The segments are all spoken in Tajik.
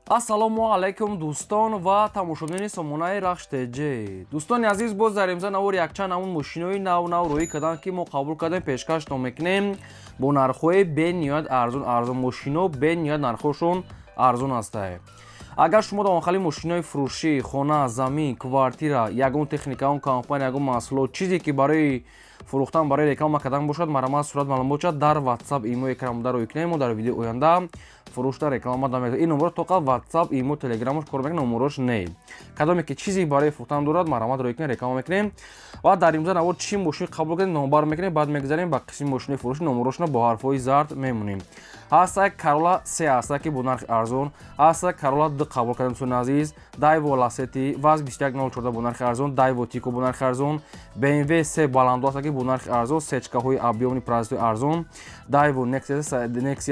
Ассалому алайкум, дӯстон ва тамошобинони сомонаи Рахш ТЖ. Дӯстони азиз, боз дар имза навор якчанд намуд мошинои нав нав рӯӣ карданд, ки мо қабул кардем, пешкаштон мекунем бо нархҳои бениҳоят арзон. Арзон мошино, бениҳоят нархҳошон арзон ҳастанд. Агар шумо дар онхали мошинои фурӯшӣ, хона, замин, квартира, ягон техника, ягон компания, ягон маҳсулот, чизе ки барои фурӯхтан, барои реклама кардан бошад, марҳамат, сурат, маълумот шад, дар WhatsApp, имо, экран буда рӯй кунем. Мо дар видеои оянда фурӯшта реклама да мекунем. Ин номерро тоқа WhatsApp, имо, Телеграмош кор мекунем, номерош не. Кадоме ки чизе барои фурӯхтан дорад, марҳамат, рӯй кунем, реклама мекунем. Ва дар имза навор чӣ мошин қабул кардем, номбар мекунем, баъд мегузарем ба қисми мошини фурӯшӣ, номерошона бо ҳарфҳои зард мемонем. Ҳаста Карола се ҳаста, ки бо нархи арзон ҳаста. Карола д қабул кардем, дӯстони азиз. Дайво Ласети ВАЗ 2104 бо нархи арзон, Дайво Тико бо нархи арзон, БМВ се баландо ҳаста, ки бо нархи арзон, сечкаҳои объёмный, производствои арзон, Дайво Нексия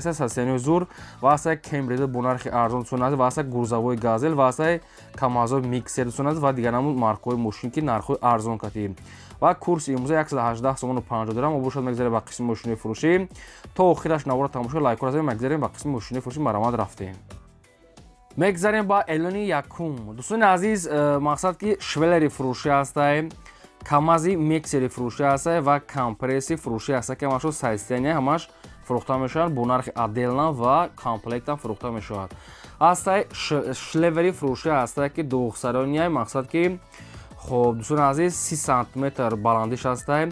состояние зур ва ҳаста Кемри бо нархи арзон, дӯстони азиз, ва ҳаста грузовой Газел, ва ҳаста Камазо Миксер, дӯстони азиз, ва дигар намуд маркаҳои мошин, ки нархҳои арзон катӣ. Ва курси имрӯза 118 сомону 50 дирам. Мо бошад, мегзарем ба қисми мошинои фурӯшӣ. То охираш навора тамошо, лайкҳоро занем. Мегзарем ба қисми мошинои фурӯшӣ, марҳамат, рафтем. Мегзарем ба эълони якум, дӯстони азиз. Мақсад ки швеллери фурӯшӣ ҳастай, Камази миксери фурӯшӣ ҳастай ва компрессори фурӯшӣ ҳастай, ки ҳамашо состояние, ҳамаш фурӯхта мешаванд бо нархи отдельно ва комплектам фурӯхта мешавад. Ҳастай швеллери фурӯшӣ ҳастай, ки двухсторонний. Мақсад ки, хоб, дӯстони азиз, 30 сантиметр баландиш ҳастай,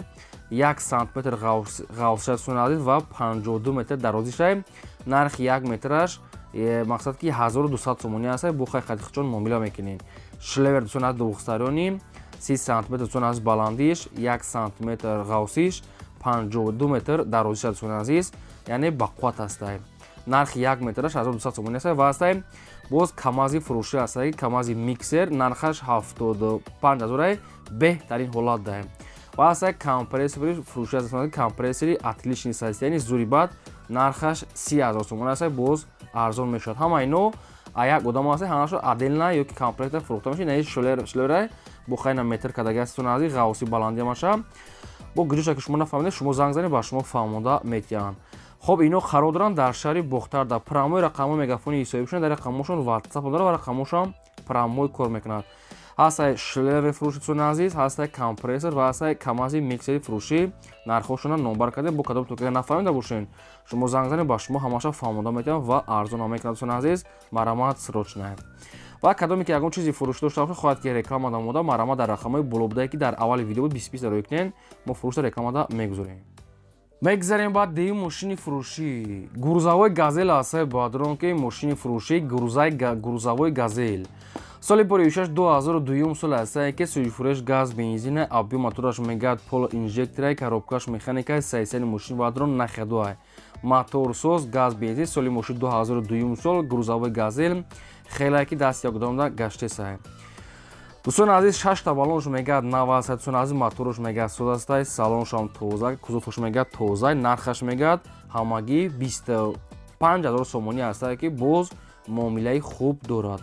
1 сантиметр ғавсиша, дӯстони азиз, ва 52 метр дарозишай. Нархи 1 метраш, мақсад ки, 1200 сомонӣ ҳастай, бо хай хатихчон муомила мекунед. Швеллер, дӯстони азиз, двухсторонний, 30 сантиметр, дӯстони азиз, баландиш, 1 сантиметр ғавсиш, 52 метр дарозиша, дӯстони азиз, яъне бақувват ҳастай. Нархи 1 метраш 1200 сомонӣ ҳастай. Ва ҳастай боз Камази фурӯшӣ ҳастай, Камази миксер, нархаш 75 ҳазорай, беҳтарин ҳолат даҳем. Ва ҳастай компрессори фурӯшӣ аст, компрессори отличный состояние, зури бад, нархаш 30 ҳазор сомонӣ ҳастай, боз арзон мешавад. Ҳама ино як одам ҳастай, ҳамашо отдельно ё ки комплекта фурӯхта мешавад. Инаи швеллерай бо хайна метр кадаги ҳастон ази ғавси баландӣ маша бо гиҷоша, ки шумо нафаҳмидед, шумо занг занед, ба шумо фаҳмонда метиҳанд. Хоб, ино қарор доранд дар шаҳри Бохтар, дар прямой рақамҳои мегафони ҳисобишон, дар рақамҳошон WhatsApp дорад ва рақамҳошон прямой кор мекунад. Ҳастай швеллери фурӯши, дӯстони азиз, ҳастай компрессор ва ҳастай Камази миксери фурӯшӣ. Нархҳошона номбар кардем. Бо кадом тока нафаҳмида бошед, шумо занг занед, ба шумо ҳамаша фаҳмонда метиҳам ва арзон мекунад. Дӯстони азиз, марҳамат, срочно. Ва кадоме ки ягон чизи фурӯшӣ дошта бошад, хоҳад ки реклама намуда, марҳамат, дар рақамҳои болобудае, ки дар аввали видео буд, 20 20 рӯй кунед, мо фурӯшта рекламада мегузорем. Мегзарем ба дуюм мошини фурӯшӣ. Грузовой Газел ҳастай, бадрон, ки мошини фурӯшӣ грузовой Газел, соли боришаш 2002 сол ҳастае, ки сӯзишфурӯш газ, бензина, объём мотораш мегӯяд поло инжекторай, коробкаш механикай, состояние мошин бадрон нахедуай, моторсоз, газ, бензин, соли мошин 2002 сол, грузовой Газел, хеле ки даст якдомда гаштесай. Дӯстони азиз, шашта баллонш мегӯяд нав аст. Дӯстони азиз, моторш мегӯяд соз астай, салоншам тоза, кузоваш мегӯяд тоза. Нархаш мегӯяд ҳамагӣ 25 000 сомонӣ ҳастае, ки боз муомилаи хуб дорад.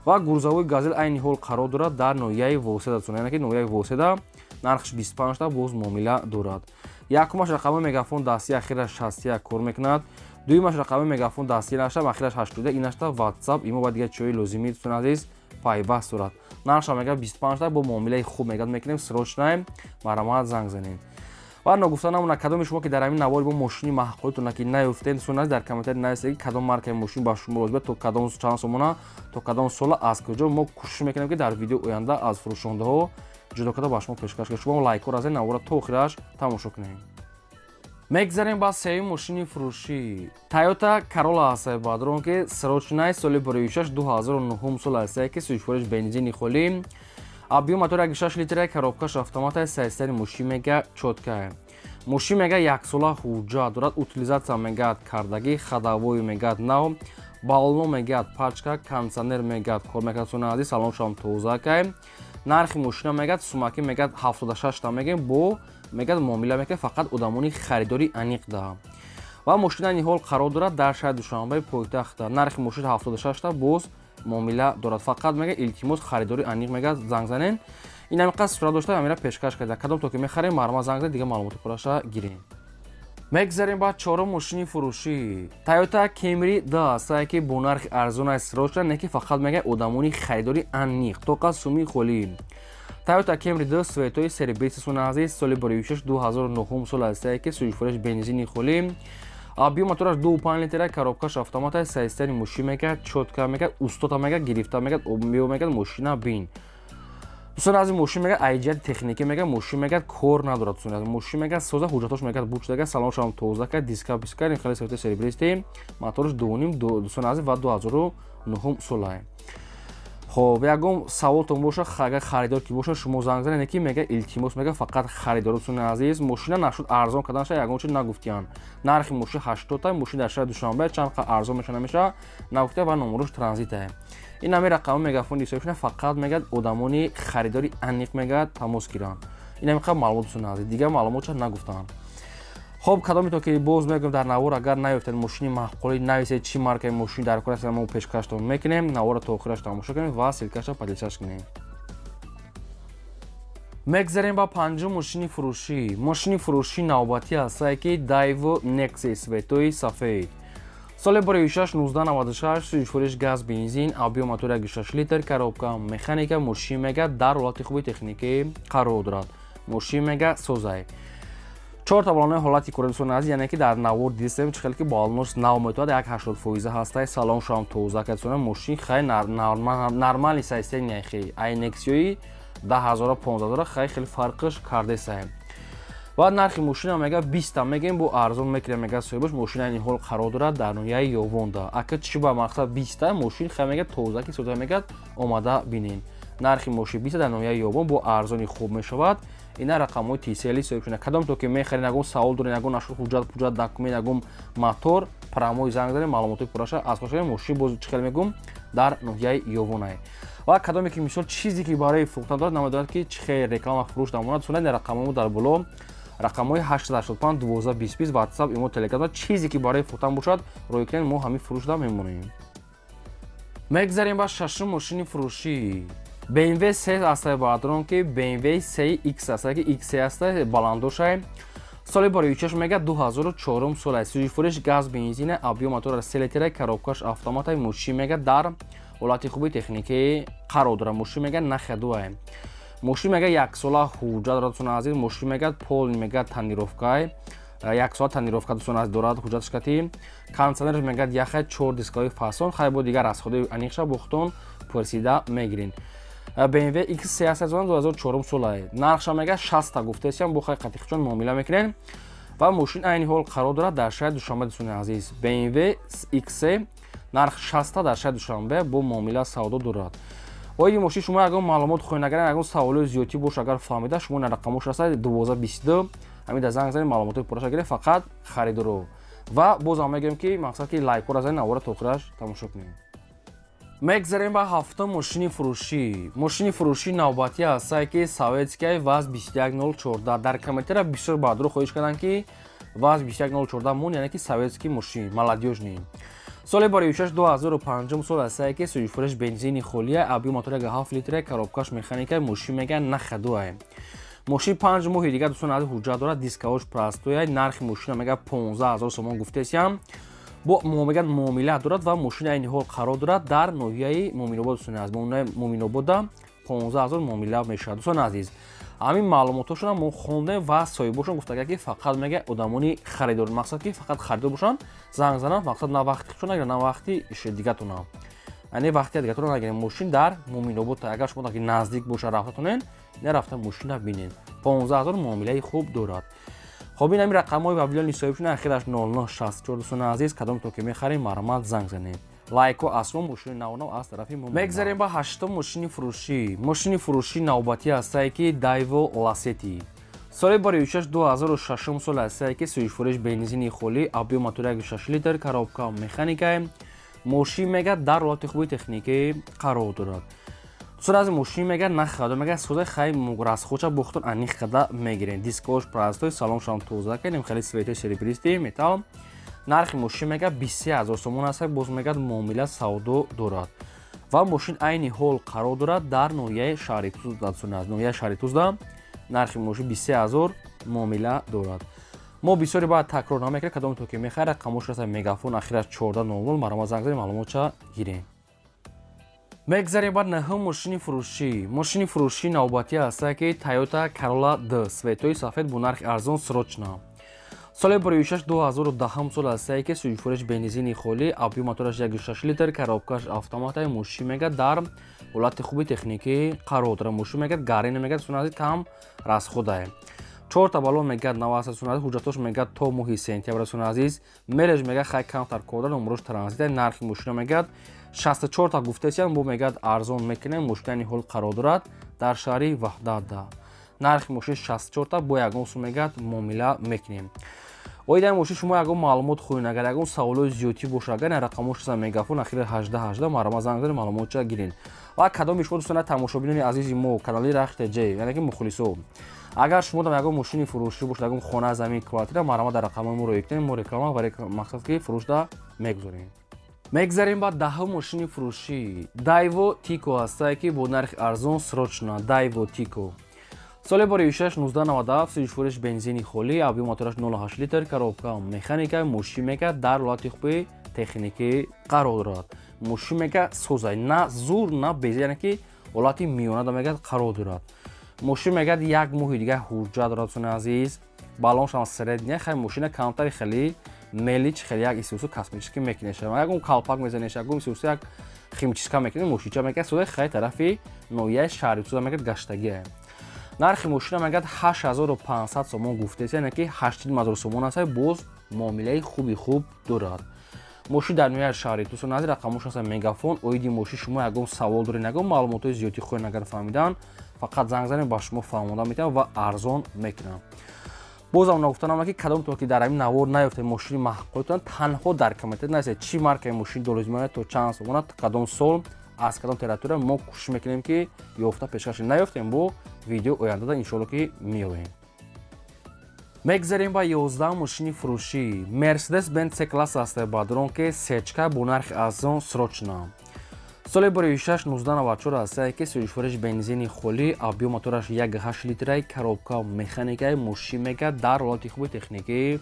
Ва грузовой Газел айни ҳол қарор дорад дар ноҳияи Воседа, яъне ки ноҳияи Воседа. Нархаш 25та, боз муомила дорад. Якумаш рақами мегафон дастӣ, ахираш 61 кор мекунад. Дуюмаш рақами мегафон дастӣ нашам, ахираш 80. Инашта WhatsApp, имо ва дигар чиҳои лозимӣ, дӯстони азиз, пайваст дорад. Нархша мегӯяд 25та, бо муомилаи хуб мегӯяд мекунем. Срочно, марҳамат, занг занед. Ва ногуфта намона, кадоми шумо ки дар ҳамин навори бо мошини маҳқулитона ки наёфтед, дӯстони азиз, дар комментарий нависед, ки кадом маркаи мошин ба шумо лозим, то кадом чанд сомона, то кадом сола, аз куҷо. Мо кӯшиш мекунем, ки дар видеои оянда аз фурӯшондаҳо ҷудо карда ба шумо пешкаш кунем. Шумо лайкҳоро аз ин навора то охираш тамошо кунед. Мегзарем ба сеюм мошини фурӯшӣ. Тойота Карола ҳастае, бадрон, ки срочный, соли боришаш 2009 сол ҳастае, ки сӯзишвориш бензини холӣ, объём мотор 1,6 литра, коробкаш автомата, состояние мошин мега чёткая. Мошин мега яксола ҳуҷҷат дорад, утилизация мегӯяд кардагӣ, ходовой мегӯяд нав, баллоно мегӯяд пачка, кондиционер мегӯяд кор мекунад. Дӯстони азиз, салоншам тозакай. Нархи мошина мегӯяд сумаки мегӯяд 76та мегӯем, бо мегӯяд муомила мекунад, фақат одамони харидори аниқ даҳ. Ва мошина айни ҳол қарор дорад дар шаҳри Душанбе, пойтахта. Нархи мошин 76та, боз муомила дорад, фақат мега илтимос, харидори аниқ мегӯяд занг занен. Ин ҳамин қадр сурат дошта, ҳамира пешкаш карда. Кадом то ки мехарем, марҳамат, занг занед, дигар маълумоти пурраша гирем. Мегзарем ба чорум мошини фурӯшӣ. Toyota Camry 2 ҳастае, ки бо нархи арзон аст срочно, не ки фақат мега одамони харидори аниқ, тоқа суми холӣ. Toyota Camry 2 цветои серебристый азиз, соли 2006 2009 сол ҳастае, ки сӯзишвориш бензини холӣ. Объём мотораш 2,5 литра, коробкаш автомат аст, состояни мошин мега, чётко мега, устота мега, гирифта мега, мео мега, мошина бин. Дӯстон аз мошин мега, ай ҷиҳати техникӣ мега, мошин мега кор надорад. Дӯстон аз мошин мега соза, ҳуҷҷатош мега бучдага, салоншам тоза кард, диска биска, ин хеле цвети серебристый, мотораш 2,5, дӯстон азиз, ва 2009 солае. Хоб, ягон саволтон боша, агар харидор ки боша, шумо занг занед, ки мега илтимос мега фақат харидор. Дӯстони азиз, мошина нашуд арзон карданаша, ягон чи нагуфтиянд. Нархи мошин 80 та, мошин дар шаҳри Душанбе, чанд қа арзон меша намеша нагуфта ва номерош транзитае. Ин ҳами рақами мегафон ҳисоб шуда, фақат мегӯяд одамони харидори аниқ мегӯяд тамос гиранд. Ин ҳами қабл маълумот, дӯстони азиз, дигар маълумотша нагуфтанд. Хоб, кадомито ки боз мегӯям, дар навор агар наёфтед мошини маъқулӣ, нависед чӣ маркаи мошин дар кор аст, мо пешкаштон мекунем. Навора то охираш тамошо кунем ва ссылкаша поделиться кунем. Мегзарем ба панҷум мошини фурӯшӣ. Мошини фурӯшӣ навбатӣ ҳастае, ки Daewoo Nexia цветои сафед, соли 2006 1996, сӯзишвориш газ бензин, объём мотор 1,6 литр, коробка механика. Мошин мега дар ҳолати хуби техникӣ қарор дорад, мошин мега созай, чорта балонои ҳолати кордисон азиз, яъне ки дар навор дидистем, чӣ хеле ки балонош нав метавад, як 80% ҳастай, салоншам тоза кардсона, мошин хай нормальный состояние, хе ай Нексиёи 10 000, 15 000 хай хеле фарқш кардесаем. Ва нархи мошина мега 20-та мегем, бо арзон мекунем мега соҳибаш. Мошина айни ҳол қарор дорад дар ноҳияи Ёвонда. Ака чӣ ба мақсад 20-та, мошин хай мега тоза ки соза, мегӯяд омада бинен. Нархи мошин 20 дар ноҳияи Ёвон, бо арзони хуб мешавад. Ина рақамҳои тисели соҳиб шуда. Кадом то ки мехаред, ягон савол доред, ягон нашуд ҳуҷҷат пуҷҷат, документ, ягон мотор, прямой занг занед, маълумотои пурраша аз хошаи мошин. Боз чӣ хел мегӯм, дар ноҳияи Ёвонае. Ва кадоме ки мисол чизе ки барои фурӯхтан дорад, намедонад ки чӣ хел реклама фурӯш намонад, сунад рақамҳои мо дар боло, рақамҳои 885 12 20, WhatsApp, имо, Telegram, чизе ки барои фурӯхтан бошад, рӯй кунед, мо ҳамин фурӯшда мемонем. Мегзарем ба шашум мошини фурӯшӣ. BMW 3 ҳастаи бародарон, ки BMW 3X ҳастае, ки X3 ҳастае, баландошае, соли барои мега 2004 сол аст, сӯзишвориш газ бензина, объём мотора 3 литра, коробкаш автомата. Мошин мега дар ҳолати хуби техникӣ қарор дорад, мошин мега на ходу ае, мошин мега яксола ҳуҷҷат дорад. Дӯстони азиз, мошин мега полный мега тонировкай, яксола тонировка, дӯстони азиз, дорад ҳуҷҷаташ кати. Кондиционераш мегӯяд яхай, чор дискаҳои фасон. Хай, бо дигар расходои аниқша бохтон пурсида мегирин. BMW X3 2004 солае, нархша мега 60 гуфтесиям, бо хай қатиқчон муомила мекунем. Ва мошин айни ҳол қарор дорад дар шаҳри Душанбе. Дӯстони азиз, BMW X3 нарх 60 дар шаҳри Душанбе, бо муомила савдо дорад. Оиди мошин шумо ягон маълумот хоҳед, агар ягон саволои зиёдтӣ бош, агар фаҳмида шумо, на рақамош ҳастад 12 22, ҳамин дар занг занед, маълумотои пурраша гиред, фақат харидоро. Ва бозам мегӯем, ки мақсад ки лайкҳоро занед, навора то охираш тамошо кунед. Мегзарем ба ҳафтум мошини фурӯшӣ. Мошини фурӯшӣ навбатӣ ҳастае, ки советская ВАЗ 21014. Дар комментария бисёр баъдро хоҳиш карданд, ки ВАЗ 21014 мон, яъне ки советский мошин, молодёжный, соли 2006 2005 сол ҳастае, ки сӯзишвориш бензини холия, объём мотор 7 литра, коробкаш механика. Мошин мега на ходу ае, мошин 5 моҳи дигар, дӯстон азиз, ҳуҷҷат дорад, дискаош простой. Нархи мошина мега 15 000 сомон гуфтесиям, бо мегӯяд муомила дорад. Ва мошин айни ҳол қарор дорад дар ноҳияи Муъминобод. Дӯстони азиз, Муъминобода 15 000 муомила мешавад. Дӯстони азиз, ҳамин маълумотҳошона мо хондем ва соҳибошон гуфтага, ки фақат мега одамони харидор, мақсад ки фақат харидор бошанд, занг зананд, мақсад на вақти худшон нагиранд, на вақти дигатона, яъне вақти дигатона нагирем. Мошин дар Муъминобод, агар шумо наздик боша, рафтатонен, нарафта мошина бинед, 15 000 муомилаи хуб дорад. Хоб, ин ҳамин рақамҳои ваблиёни соҳиб шуда, ахираш 0964. Дӯстони азиз, кадом то ки мехарем, марҳамат, занг занед. Лайко аз шумо, мошини навнав аз тарафи мо. Мегзарем ба ҳаштум мошини фурӯшӣ. Мошини фурӯшӣ навбатӣ ҳастае, ки Daewoo Lacetti, соли 2006 2006 сол ҳастае, ки сӯзишвориш бензини холӣ, объём мотор 1,6 литр, коробка механикае. Мошин мега дар ҳолати хуби техникӣ қарор дорад. Дӯстон аз мошин мега на ходу мега соза, хай расходша бохтон аниқ када мегирем. Дискош простой, салоншам тоза кардем, хеле цветои серебристый металл. Нархи мошин мега 23 000 сомон аст, боз мегӯяд муомила савдо дорад. Ва мошин айни ҳол қарор дорад дар ноҳияи шаҳри Тузда. Ноҳияи шаҳри Тузда, нархи мошин 23 000, муомила дорад. Мо бисёре баъд такрор намекунем. Кадом то ки мехарад, рақамош аст Мегафон, ахираш 1400, марҳамат, занг занед, маълумотша гирем. Мегзарем ба наҳум мошини фурӯшӣ. Мошини фурӯшӣ навбатӣ ҳаста, ки Toyota Corolla D, цветои сафед, бо нархи арзон, срочно. Соли бурӯишаш 2010 сол ҳастае, ки сӯзишвориш бензини холӣ, объём мотораш 1,6 литр, коробкаш автоматаи. Мошин мегад, дар ҳолати хуби техникӣ қарор дорад. Мошин мегад, гарӣ намегад, сунази кам расходае. Чорта балон мегад наваса, сунази. Ҳуҷҷатош мегад то моҳи сентябр, суна азиз. Мележ мегад хай камтар кор дорад, умруш транзита. Нархи мошина мегад 64та гуфтесиям, бо мегад арзон мекунем. Мошинани ҳол қарор дорад дар шаҳри Ваҳдатда. Нархи мошин 64та, бо ягон сум мегад муомила мекунем. Оид ин мошин шумо ягон маълумот хоҳед, агар ягон саволои зиёдтӣ бошад, агар рақамош Мегафон, ахири 18 18, марҳамат, занг занед, маълумотча гиред. Ва кадоми шумо, дӯстона, тамошобинони азизи мо, канали Рахш ТЖ, яъне ки мухлисо, агар шумо дам ягон мошини фурӯшӣ бошад, ягон хона, замин, квартира, марҳамат, дар рақамҳои мо роӣ кунед, мо реклама ва мақсад ки фурӯшда мегузорем. Мегзарем ба даҳум мошини фурӯшӣ. Дайво Тико ҳастае, ки бо нархи арзон, срочно. Дайво Тико, соли боришаш 1997, сӯзишвориш бензини холӣ, объём мотораш 0,8 литр, коробка механика. Мошин мека дар ҳолати хуби техникӣ қарор дорад. Мошин мека созай, на зур, на без, яъне ки ҳолати миёнада мегад қарор дорад. Мошин мегад як моҳи дига ҳуҷҷат дорад, суни азиз. Баллоншам средняя. Хай, мошина камтари хеле мелич, хеле як исусу косметически мекунеша, ягон калпак мезанеша, ягон исусу як химчистка мекунед. Мошинча мегад созай, хай тарафи ноҳияи шаҳри соза мегад гаштагия. Нархи мошина мегад 8500 сомон гуфтест, яъне ки 80 000 сомон аст, боз муомилаи хуби хуб дорад. Мошин дар ноҳияи шаҳри Тусон ази, рақамош аст Мегафон. Оиди мошин шумо ягон савол доред, ягон маълумотҳои зиёдӣ хоҳед агар фаҳмидан, фақат занг занед, ба шумо фаҳмода метавам ва арзон мекунам. Бозам нагуфтанам, ки кадомтон ки дар ҳамин навор наёфтед мошини маҳқултон, танҳо дар комментар нависед, чӣ маркаи мошин долозимона, то чанд сомона, кадом сол, аз кадом территория. Мо кӯшиш мекунем, ки ёфта пешкаш. Наёфтем, бо видео ояндада иншоалло ки меоем. Мегзарем ба 11 мошини фурӯшӣ. Мерседес Бенц С класс аст, бадрон, ки сечка, бо нархи арзон, срочно. Соли боришаш 1994 аст, ки сӯзишвориш бензини холӣ, объём мотораш 1,8 литрай, коробка механикаи. Мошин мега дар ҳолати хуби техникӣ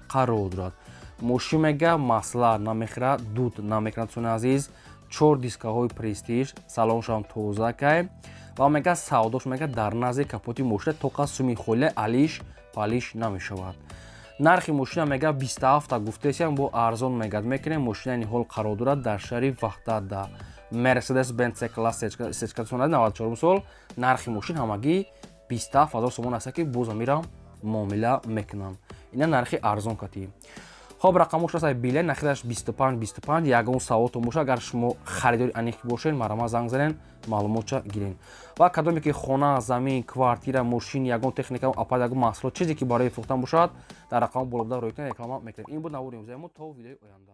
қарор дорад. Мошин мега масла намехӯрад, дуд намекунад, суни азиз. Чор дискаҳои Престиж, салоншам тоза кай ва мега савдош мега дар назди капоти мошина тоқа суми холия, алиш палиш намешавад. Нархи мошина мега 27та гуфтесиям, бо арзон мегад мекунем. Мошинани ҳол қарор дорад дар шаҳри Ваҳдатда. Мерседес Бенц класс сечка, 94 сол. Нархи мошин ҳамагӣ 27 ҳазор сомон аст, ки боз амира муомила мекунам. Ина нархи арзон катӣ. Хоб, рақамош аст биле, нахираш 25 25. Ягон саволтон боша, агар шумо харидори аниқ бошед, марҳамат, занг занед, маълумотча гирен. Ва кадоме ки хона, замин, квартира, мошин, ягон техника, аппарат, ягон маҳсулот, чизе ки барои фурӯхтан бошад, дар рақамҳо боло буда роӣ кунед, реклама мекунем. Ин буд навори имрӯзаи мо. То видеои оянда.